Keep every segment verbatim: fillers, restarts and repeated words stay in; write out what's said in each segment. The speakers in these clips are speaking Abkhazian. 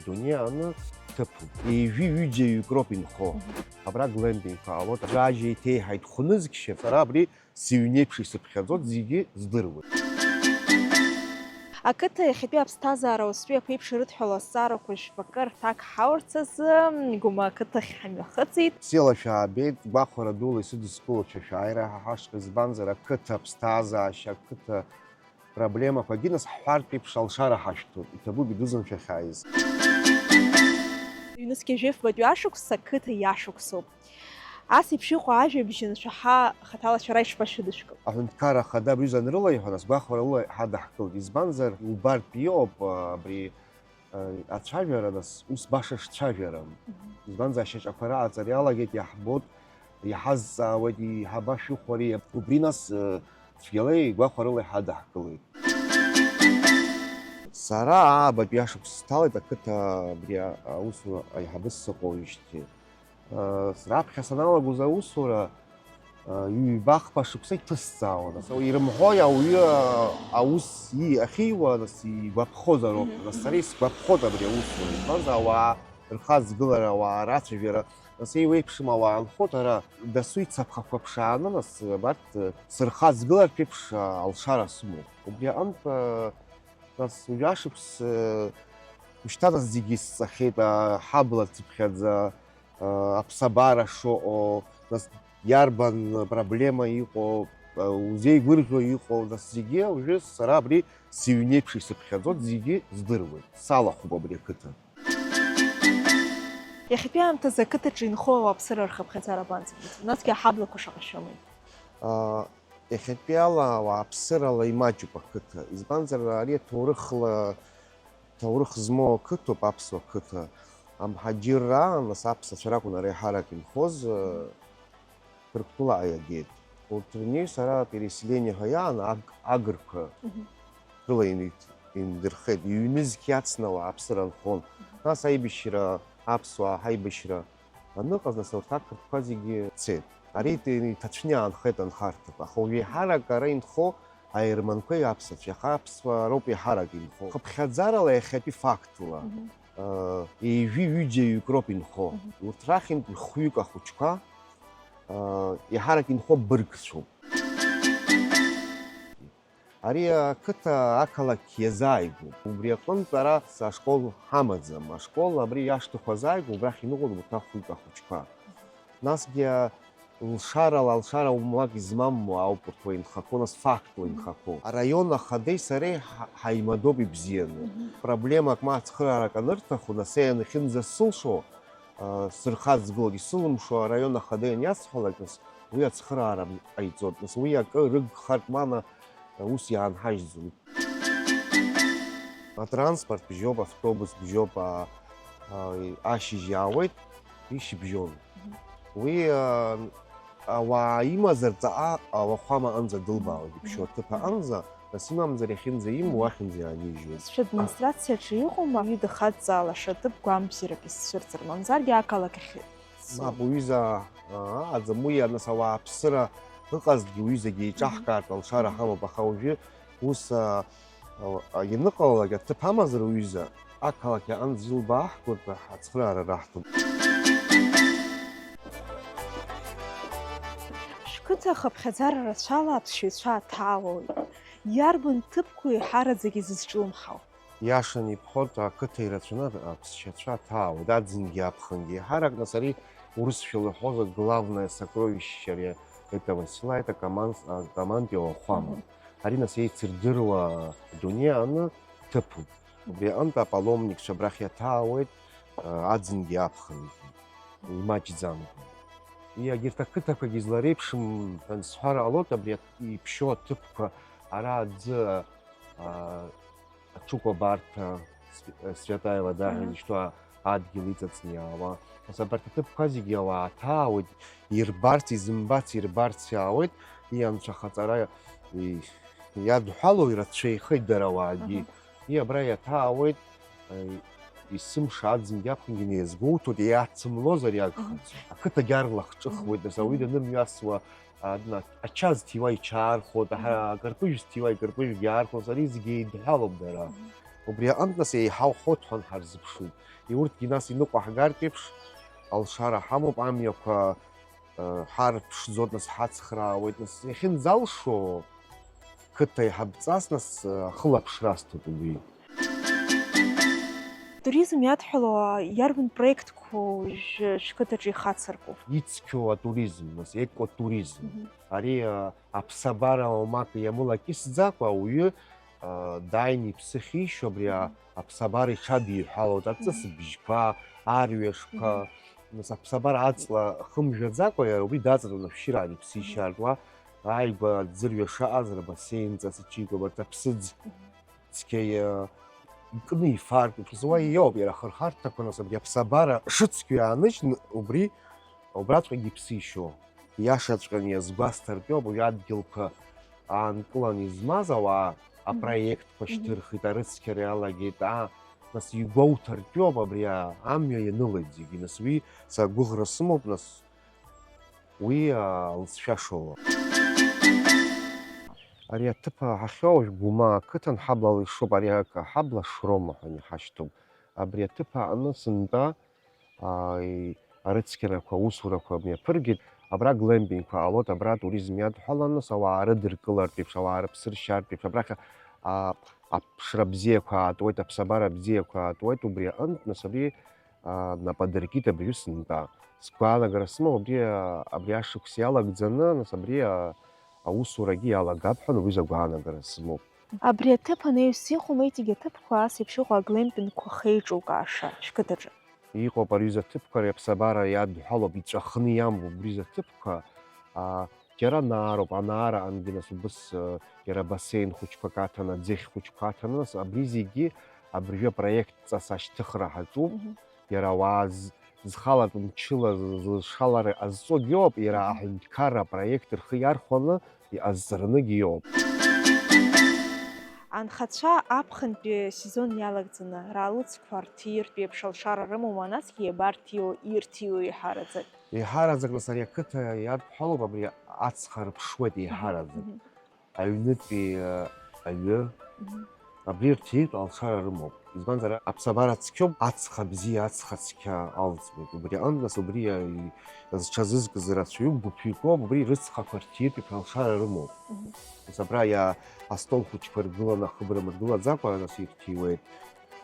Дунеи аҟны ҭыԥуп. Ҩажәи ҩыџьа ҩык роуп инхо. Абра глэмпингқәа ҟалоит. Ражьа иҭеиҳаит хәнызқьшьа. Сара абри сыҩнеиԥш исыԥхьаӡоит, зегьы здыруеит. Ақыҭа иахьатәи аԥсҭазаара уаҵәтәи аԥеиԥш ирыдҳәалоу азҵаарақәа жәпакы рҭак ҳаурц азы, Гәма ақыҭахь ҳамҩахыҵит. Бзиала шәаабеит, гәахәара дула исыдыскылоит шәа шәааира ҳа ҳашҟа, избанзар, ақыҭа аԥсҭазаашьа, ақыҭа проблемақәагьы, нас, ҳҳәартә еиԥш, алшара ҳашәҭоит, иҭабуп идуӡӡан шәахьааиз. Ҩнызқьи жәафбатәи ашықәс ақыҭа иашықәсоуп. Ас еиԥш иҟоу ажәабжь аншәаҳа, хаҭала шәара ишԥашәыдышәкыл? Аҳәынҭқарра Ахада абри аҩыза анрылаиҳәа, нас, гәахәарала ҳадаҳкылт. Избанзар, убартә иҟоуп, а, абри, а, ацәажәара, нас, ус баша шцәажәарам. Мгм. Избанзар, ашьаҿақәа рааҵара иалагеит, иаҳбоит, иҳазҵаауеит, иҳаба шәыхәари. Убри, нас, а, цәгьалеи гәахәарылеи ҳадаҳкылеит. Сара аабатәи ашықәс сҭалеит ақыҭа абри аусура аиҳабыс сыҟоуижьҭеи. Раԥхьа саналагоз аусура, ҩба-хԥа шықәса иҭысҵаауан. Ирымҳәои ауаҩы аус и-, ахьиуа, нас, игәаԥхозароуп. Мгм. Нас сара исгәаԥхоит абри аусура. Избанзар, ауаа рхаҵгылара, ауаа рацәажәара, нас, еиуеиԥшым ауаа анхоит, ара дасу ицаԥхақәа ԥшааны, нас, абарҭ сырхаҵгылартә еиԥш алшара сымоуп. Убри аҟынтә, нас, ҩажәа шықәс, ушьҭа, нас, зегьы сҵахьеит, ҳабла цыԥхьаӡа, аԥсабара шыҟоу, нас, иарбан проблема иҟоу, узеигәырӷьо иҟоу, нас, зегьы уажәы сара абри сыҩнеиԥш исыԥхьаӡоит, зегьы здыруеит, салахәуп абри ақыҭа. Иахьатәи аамҭазы ақыҭаҿы инхо ауааԥсыра рхыԥхьаӡара абанӡагеит? Насгьы аҳаблақәа шаҟа шәымои? А, иахьатәи ала ауааԥсырала имаҷуп ақыҭа, избанзар, ари аҭоурыхла, ҭоурых змоу ақыҭоуп, аԥсуа қыҭа. Амҳаџьырра аан, нас, аԥсацәа ракәын ара еиҳарак инхоз, Ҭырқәтәылаҟа иагеит. Урҭ рнеи сара переселение ҳәа иаан аг-, агрқәа Мгм. рыла ин-, индырхеит. Ҩнызқь иацны ауааԥсыра нхон. Мгм. Нас аибашьра, аԥсуаа ҳаибашьра аныҟаз, нас урҭ ақырҭқәа зегьы цеит. Ари иҭ-, иҭацәны иаанхеит анхарҭақәа. Аха уажә еиҳарак ара инхо аерманқәеи аԥсацәеи. Аха аԥсуаа роуп еиҳарак инхо. Хыԥхьаӡарала иахьатәи фактла, Мгм. ҩажәи ҩыџьа ҩык роуп инхо. Мгм. Урҭ рахьынтә хҩык ахәыҷқәа, еиҳарак инхо быргцәоуп. Ари ақыҭа ақалақь иазааигәоуп. Убри аҟынтә ара ашкол ҳамаӡам. Ашкол абри иашҭаху азааигәоуп, убрахь иныҟәоит урҭ ахәыҷ-, ахәыҷқәа. Насгьы лшарала, алшара умлак измамуа ауп урҭ уа инхақәоу, нас фактла Мгм. инхақәоу. Араион ахадеи сареи ҳа-, ҳаимадоуп ибзианы. Мгм. Проблемак ма ацхыраарак анырҭаху, нас ианахьынӡасылшо, сырхаҵгылоит, исылымшо араион ахада ианиасҳәалак, нас уи ацхыраара ҟаиҵоит, нас уи акы рыгхартә мана ус иаанҳажьӡом. Атранспорт бжьоуп, автобус бжьоуп, а, а, ашьыжь иаауеит, ишьыбжьон. Уи, а, ауаа имазар ҵаҟа ауахәама аҟынӡа дылбаауеит, иԥшьоу аҭыԥ аҟынӡа, нас имамзар иахьынӡа имоу уахьынӡа иаанижьуеит. Шәадминистрациаҿы иҟоума уаҩы дахаҵҵаалаша аҭыԥ гәамбзиарак исцәырҵыр, мамзаргьы ақалақь ахь? Мап, уҩыза, аа, аӡам, уи, нас, ауааԥсыра ыҟазҭгьы уҩызагьы еиҿаҳкаартә алшара ҳамоуп, аха уажәы ус, а, а, ианыҟалалак аҭыԥ амазар уҩыза, ақалақь аҟынӡа илбааҳгоит, ацхыраара раҳҭоит. Шәқыҭа ахыԥхьаӡара рацәала аԥсшьаҩцәа аҭаауеит. Иарбан ҭыԥқәоу еиҳараӡак изызҿлымҳау? Иашан ибҳәоит, ақыҭа ирацәаны аԥсшьацәа аҭаауеит, аӡынгьы аԥхынгьы. Еиҳарак, нас, ари урысшәала иҳәозар, главное сокровище ари этого села, это Каман-, а, Камантио Хуама. Мгм. Ари, нас, еицырдыруа адунеи аҟны ҭыԥуп. Убри аҟынтә апаломникцәа абрахь иаҭаауеит, а, аӡынгьы аԥхынгьы, имаҷӡамкәа. Егьырҭ ақыҭақәагьы излареиԥшым ҳәа сҳәар ҟалоит, абри иԥшьоу аҭыԥқәа, ара аӡы, а, аҽыкәабарҭа, Св-, Святая Вода ҳәа Мгм. изышьҭоу адгьыл иҵаҵны иаауа. Нас абарҭ аҭыԥқәа зегьы ауаа ҭаауеит, ирбарц, изымбац, ирбарц иаауеит, ианцәахаҵара и-, иадҳәалоу ирацәаҩхеит дара ауаагьы. Мгм. И абра иаҭаауеит, э, есымша аӡынгьы аԥхынгьы неизгәоуҭоит, иацымлозар иагхаӡом. Мгм. Ақыҭагьы арлахҿыхуеит, нас ауаҩы Мгм. данымҩасуа, а, дна-, ача зҭиуа ича архәоит, аҳа-, Мгм. акарпыжә зҭиуа икарпыжәгьы архәоит, ари зегьы еидҳәалоуп дара. Мгм. Убри аҟынтә, нас, еиҳау ҳоҭҳәан ҳарзыԥшуп. Урҭгьы, нас, иныҟәаҳгартә еиԥш, алшара ҳамоуп, амҩақәа, э, ҳарԥшӡоит, нас, ҳацхраауеит, нас, иахьынӡалшо, қыҭа еиҳабҵас, нас, э, ахылаԥшра асҭоит убри. Туризм иадҳәало иарбан проектқәоу шәқыҭаҿы ихацырку? Ицқьоу атуризм, нас, екотуризм. Мгм. Ари, э, аԥсабара уамак иамылакьысӡакәа, ауаҩы, э, дааины иԥсы ахьишьо абри, а, Мгм. аԥсабара иҽадиҳәалоит, аҵыс Мгм. бжьқәа, арҩашқәа, Мгм. нас, аԥсабара аҵла хымжәаӡакәа, иара убри даҵатәаны ашәшьыраан иԥсы Мгм. ишьартуа, ааигәа аӡырҩа шаҟаз, рбасеин ҵас ичеиқәабарҭа аԥсыӡ Мгм. цқьа иа-, икны ифартә, иԥсуа Мгм. иоуп, иара ахырхарҭақәа, нас, абри аԥсабара шыцқьоу иааныжьны, убри, убраҵәҟьагьы иԥсы ишьо. Иашаҵәҟьаны иазгәасҭартәиоуп, уи адгьылқәа аанкыланы измаз ауаа Мгм. апроектқәа Мгм. шьҭырхит, арыцқьара иалагеит, аа, нас, игәоуҭартәиоуп абри, аа, амҩа ианылеит зегьы, нас, уи са агәыӷра сымоуп, нас, уи, аа, лҵшәа шоуа. Ари аҭыԥ ҳахьоу Гәыма ақыҭан ҳаблала ишоуп, ари ак-, ҳабла Шрома ҳәа иҳашьҭоуп. Абри аҭыԥ аҟны сынтәа, аа, и-, арыцқьарақәа, аусурақәа мҩаԥыргеит. Абра глемпингқәа ҟалоит, абра атуризм иадҳәаланы, нас, ауаа рыдыркылартә еиԥш, ауаа рыԥсы ршьартә еиԥш, абрахь, аа, аԥшра бзиақәа аатуеит, аԥсабара бзиақәа аатуеит, убри аҟынтә, нас, абри, аа, нап адыркит абыржәы сынтәа. Сгәаанагара сымоуп, абри, аа, абри ашықәс иалагӡаны, нас, абри, аа, аусурагьы иалагап ҳәа уи изы агәаанагара сымоуп. Абри аҭыԥ анаҩс иҟоума иҵегь аҭыԥқәа ас еиԥш иҟоу аглемпингқәа хеиҿукааша шәқыҭаҿы? Иҟоуп ари аҩыза аҭыԥқәа, ари аԥсабара иадҳәалоуп, иҵәахны иамоуп убри аҩыза аҭыԥқәа. Аа, џьара анаароуп, анаараҟангьы, нас, убыс, э, иара абасеин хәыҷқәак аҭаны, аӡыхь хәыҷқәа аҭаны, нас, абри зегьы абыржәы апроект ҵас ашьҭыхра ҳаҿуп. Мгм. Иара ауаа з-, зхалатәу мчыла з-, зылшалара ҟазҵогьы ауп, иара Мгм. аҳәынҭқарра апроект рхы иархәаны иҟазҵаранагьы иоуп. Анхацәа аԥхынтәи асезон иалагӡаны, раалыҵқәа рҭииртә еиԥш алшара рымоума, насгьы иабарҭиуа, ирҭиуа еиҳараӡак? Еиҳараӡак, нас, ари ақыҭа иадҳәалоуп, абри ацха рыԥшуеит еиҳараӡак. Мгм. Аҩнытәи, а, аҩы, Мгм. абри рҭиит алшара рымоуп. Избанзар, аԥсабара цқьоуп, ацха бзиа, ацха цқьа алҵуеит. Убри аҟынтә, нас, убри, а, и-, зҽазызкыз рацәаҩуп, гәыԥҩык ауп, убри рыцхақәа рҭиит, алшара рымоуп. Мгм. Нас, абра иа-, астол хәыҷқәа ргыланы, ахыбра мыргылаӡакәа, нас, ирҭиуеит.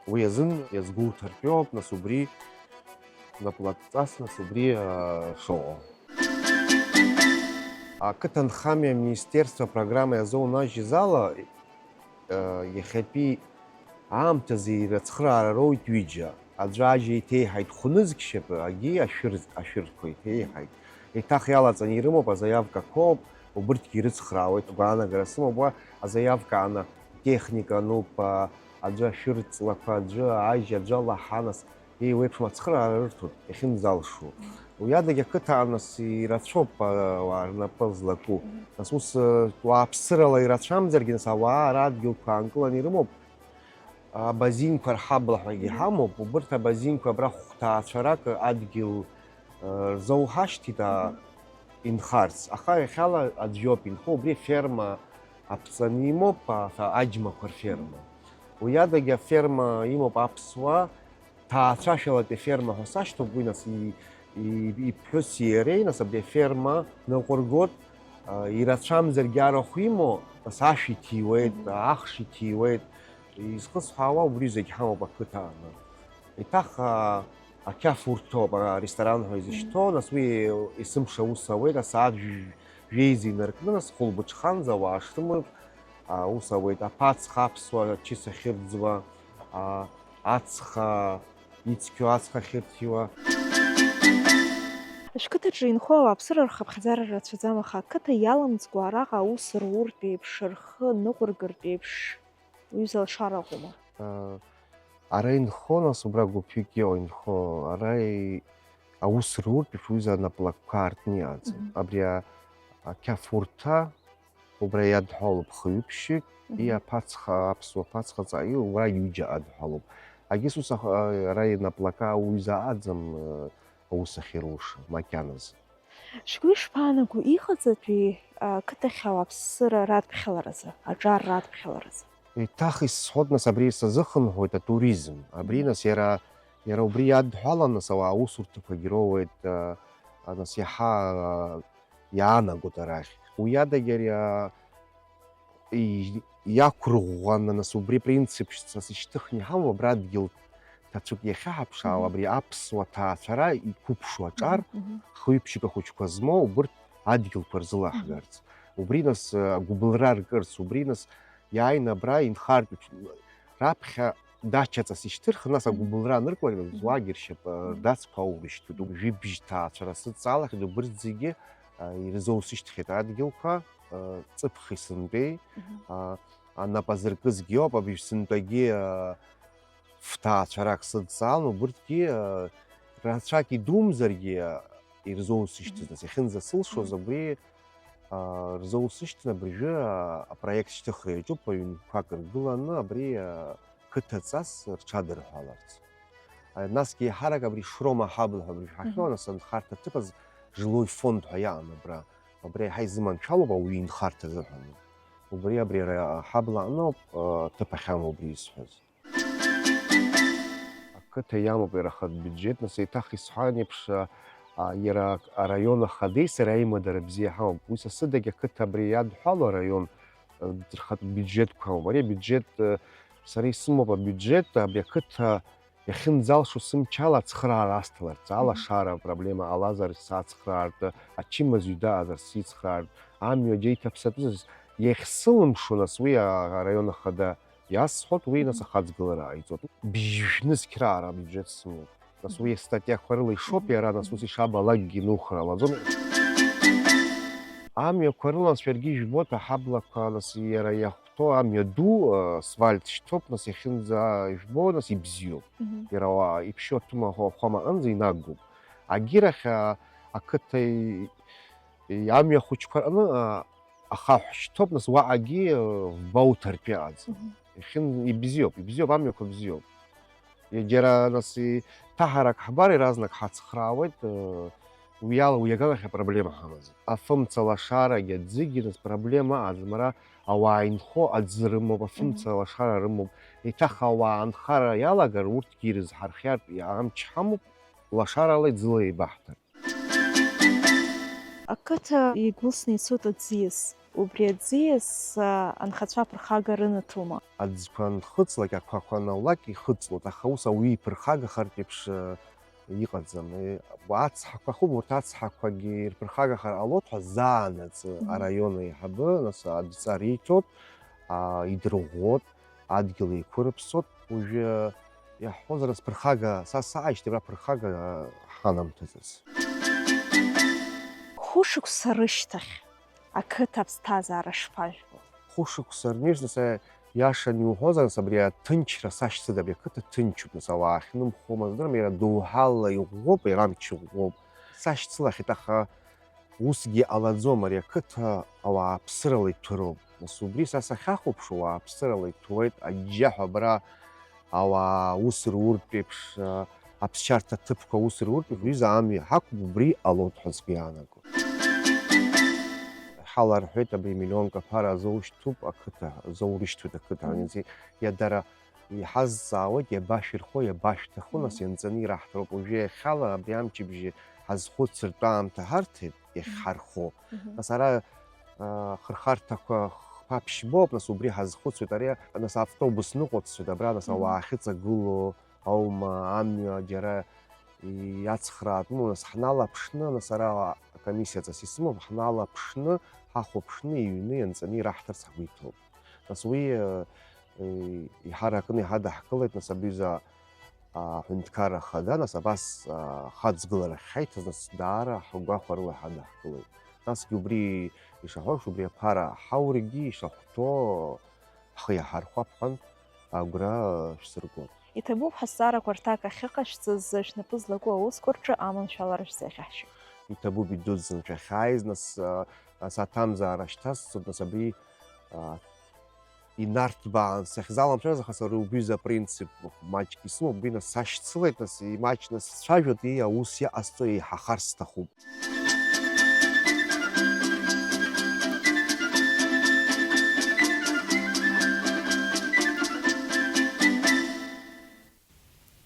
Уи азын иазгәоуҭартәиоуп, нас, убри напылакҵас, нас, убри, а, шыҟоу. Ақыҭанхамҩа аминистерство апрограмма иазоунажьыз ала, э, иахьатәи аамҭазы ирыцхраара роуит ҩыџьа. Аӡәы ажьа иҭеиҳаит хәнызқь шьапы, агьи ашәыр-, ашәырқәа иҭеиҳаит. Еиҭах иалаҵаны ирымоуп, азаиавкақәоуп, убырҭгьы ирыцхраауеит, гәаанагара сымоуп, уа азаиавка ааны техника ануп, а, аӡәы ашәырҵлақәа, аӡәы ажьа, аӡәы алаҳа, нас, еиуеиԥшым ацхыраара рырҭоит, иахьынӡалшо. Уи адагь ақыҭа, нас, ирацәоуп, а, ауаа рнапы злаку. Нас ус, э, уааԥсырала ирацәамзаргьы, нас, ауаа ара адгьылқәа аанкыланы ирымоуп. Абазинқәа рҳабла ҳәагьы Мгм. ҳамоуп. Убырҭ абазинқәа абра хәҭаацәарак адгьыл, э, рзоуҳашьҭит, а, Мгм. инхарц. Аха иахьала аӡә иоуп инхо, убри аферма аԥҵаны имоуп, а, аџьмақәа рферма. Уи адагь аферма имоуп аԥсуа, ҭаацәашәалатәи аферма ҳәа сашьҭоуп, уи, нас, и-, и-, иԥҳәыси иареи, нас, абри аферма ныҟәыргоит, а, ирацәамзаргьы арахә имоу, нас, ашә иҭиуеит, Мгм. ахш иҭиуеит, изхысҳәаауа убри зегь ҳамоуп ақыҭа аҟны. Еиҭах, а, ақьаф урҭоуп, а, аресторан ҳәа изышьҭоу, Мгм. нас, уи есымша аус ауеит, асааҭ жәь-, жәеиза инаркны, нас, хәылбыҽханӡа ауаа шрымоу, а, аус ауеит, аԥацха аԥсуа чыс ахьырӡуа, а, ацха ицқьоу ацха ахьырҭиуа. Шәқыҭаҿы инхо ауааԥсыра рхыԥхьаӡара рацәаӡам, аха ақыҭа иалымҵкәа араҟа аус руртә еиԥш, рхы ныҟәыргартә еиԥш, уҩыза алшара ыҟоума? Ара инхо, нас, убра гәыԥҩык иоуа инхо, ара и-, аус руртә еиԥш уҩыза анаплакқәа аартны иҟаӡам. Мгм. Абри а-, ақьафурҭа Убра иадҳәалоуп хҩык-ԥшьҩык, Мгм. и аԥацха, аԥсуа ԥацха ҵаҩы, уа ҩыџьа адҳәалоуп. Агьыс ус ах-, а, ара инаплака уҩыза аӡам, э, аус ахьыруша, макьаназы. Шәгәы ишԥаанаго, иҟаҵатәи, а, қыҭахь ауааԥсыра радԥхьаларазы, аҿар радԥхьаларазы? Еиҭах исҳәоит, нас, абри сазыхынҳәуеит атуризм. Абри, нас, иара, иара убри иадҳәалан, нас, ауаа аусурҭақәагьы роуеит, а, а, нас, иаҳа, а, иаанагоит арахь. Уи адагьы ари, а, и-, иақәырӷәӷәаны, нас, убри принцип шьҭас ишьҭыхны иҳамоу абра адгьыл ҭацәык иахьаҳаԥшаау, Мгм. абри аԥсуа ҭаацәара иқәыԥшу аҿар, Мгм, мгм. хҩы-ԥшьба хәыҷқәа змоу, убырҭ адгьылқәа рзылаҳгарц. Мгм. Убри, нас, а, агәыбылра ркырц, убри, нас, иааины абра инхартә еиԥш, раԥхьа дачаҵас ишьҭырхын, нас Мгм. агәыбылра аныркуа, Мгм. зуагьы ршьапы Мгм. рдацқәа аурышьҭуеит. Жәибжь ҭаацәара сыдҵаалахьеит, убырҭ зегьы, а, ирзоусышьҭхьеит адгьылқәа, а, ҵыԥхи сынтәеи, Мгм. а, анапы азыркызгьы иоуп, абжь сынтәагьы, а, фҭаацәарак сыдҵаалан, убырҭгьы, а, рацәак идумзаргьы, а, ирзоусышьҭыз, Мгм. нас иахьынӡасылшоз Мгм. абри, а, рзоусышьҭын, абыржәы, а, апроект шьҭыхра иаҿуп, аҩнқәак ргыланы абри, а, қыҭаҵас рҽадырҳәаларц. А, насгьы еиҳарак абри Шрома ҳабла ҳәа абыржәы ҳахьоу, Мгм. нас анхарҭа ҭыԥаз жилой фонд ҳәа иаҟан абра. Абри еиҳа изыманшәалоуп ауаҩы инхарҭа азыҳәан. Убри абри ара ҳабла аҟноуп, а, ҭыԥ ахьамоу убри исҳәаз. Ақыҭа иамоуп иара ахатә биуџьет, нас еиҭах исҳәан еиԥш, а, а, иара араион ахадеи сареи аимадара бзиа ҳамоуп. Уи са сыдагь ақыҭа абри иадҳәало араион, а, рхатә биуџьетқәа амоуп. Ари абиуџьет, а, сара исымоуп абиуџьет, абри ақыҭа иахьынӡалшо сымчала ацхыраара асҭаларц, Мгм. алашара апроблема ҟалазар сацхраартә, ачымазаҩ даазар сицхраартә, амҩа џьа иҭаԥсатәыз иахьсылымшо, нас уи а-, араион ахада иасҳәоит, уи, нас, Мгм. ахаҵгылара ҟаиҵоит. Бжьҩны зқьраара абиуџьет сымоуп. Нас, Мгм. уи астатиақәа рыла ишоуп Мгм. иара, нас, Мгм. ус ишаба алакгьы нухра ҟалаӡом. Амҩақәа рыла, нас, шәаргьы ижәбоит, аҳаблақәа, нас, иара иахәҭоу амҩа ду, асфальт шьҭоуп, нас, иахьынӡа ижәбо, нас, ибзиоуп. Мгм. Иара уа-, иԥшьоу аҭәыма ахәама аҟынӡа инагоуп. Агьырахь, а, ақыҭа и-, и-, амҩа хәыҷқәа рҟны, а, ахаҳә шьҭоуп, нас уаҟагьы, э, вбауҭартә иҟаӡам. Мгм. Иахьын-, ибзиоуп, ибзиоуп, амҩақәа бзиоуп. Егьара, нас, иҭаҳарак ҳбар, иаразнак ҳацхраауеит, э, уи ала, уи аганахь апроблема ҳамаӡам. Афымца лашарагьы аӡыгьы, нас, проблема аӡам, ара ауаа инхо аӡы рымоуп, афымца Мгм. лашара рымоуп. Еиҭах ауаа анхара иалагар, урҭгьы ирызҳархиартә амч ҳамоуп, лашаралеи ӡылеи еибаҳҭар. Ақыҭа игәылсны ицоит аӡиас. Убри аӡиас, а, анхацәа аԥырхага рынаҭома? Аӡқәа анхыҵлак, ақәақәа анаулак ихыҵлоит, аха ус ауаҩы иԥырхагахартә еиԥш, а, иҟаӡам. Е, ацҳақәа ахуп, урҭ ацҳақәагьы ирԥырхагахар ҟалоит ҳәа заанаҵы Мгм. араион аиҳабы, нас, адҵа риҭоит, а, идырӷәӷәоит. Адгьыл еиқәырԥсоит, уажәы иаҳҳәозар, нас ԥырхага, са сааижьҭеи абра ԥырхага ҳанамҭаӡац. Хәышықәса рышьҭахь ақыҭа аԥсҭазаара шԥажәбо? Хәышықәса рнеижь, нас, иашан иуҳәозар, нас, абри аҭынчра сашьцыда, абри ақыҭа ҭынчуп, нас, ауаа ахьнымхуа маздырам, иара доуҳала иӷәӷәоуп, иара амч ӷәӷәоуп. Сашьцылахьеит, аха Усгьы ҟалаӡом, ари ақыҭа ауааԥсырала иҭәыроуп. Нас убри са сахьахәаԥшуа, ауааԥсырала иҭәуеит, аџьџьаҳәа абра ауаа ус руртә еиԥш, а, аԥсшьарҭа ҭыԥқәа ус руртә еиԥш, уҩыза амҩа ҳақәуп, убри ҟалоит ҳәа сгәы иаанаго. Ҳаларҳәеит, абри миллионк аԥара азоушьҭуп ақыҭа, азоурышьҭуеит ақыҭа, Мгм. анзи, иа дара Иҳазҵаауеит, иабашәырхо, иабашәҭаху, нас Мгм. ианҵаны ираҳҭароуп. Уажәы иахьала абри амчыбжьы ҳазхәыцыртә аамҭа ҳарҭеит, Мгм. иахьҳархо. Мгм. Нас ара, а, хырхарҭақәа хԥа-ԥшьбоуп, нас убри ҳазхәыцуеит. Ари, нас автобус ныҟәаццоит, абра, нас Мгм. ауаа ахьыҵагылоу аума, амҩа џьара иацхраатәума, нас ҳналаԥшны, нас ара акомиссиаҵас исымоуп, ҳналаԥшны, ҳахәаԥшны, иҩны ианҵаны ираҳҭарц ҳгәы иҭоуп. Нас уи, э, э, иҳаракны иҳадаҳкылеит, нас абҩыза, а, аҳәынҭқарра ахада, нас абас, а, хаҵгыларахь ҳаиҭаз, нас даара ҳгәахәарыла иҳадаҳкылеит. Насгьы убри ишаҳәо еиԥш, убри аԥара ҳаургьы ишахәҭоу ҳхы иаҳархәап ҳәан агәра шәсыргон. Иҭабуп ҳазҵаарақәа рҭак ахьыҟашәҵаз, шәнапы злаку аусқәа рҿы аманшәалара шәзеиӷьаҳшьоит. Иҭабуп идуӡӡан шәахьааиз, нас, а, нас аҭамзаара шьҭасҵоит, нас абри, а, инарҭбаан сахьзаламшәаз, аха сара убри за принцип маҷк исымоуп, убри нас сашьцылеит, нас имаҷны сцәажәоит, ии, аус иҟасҵо еиҳахар сҭахуп.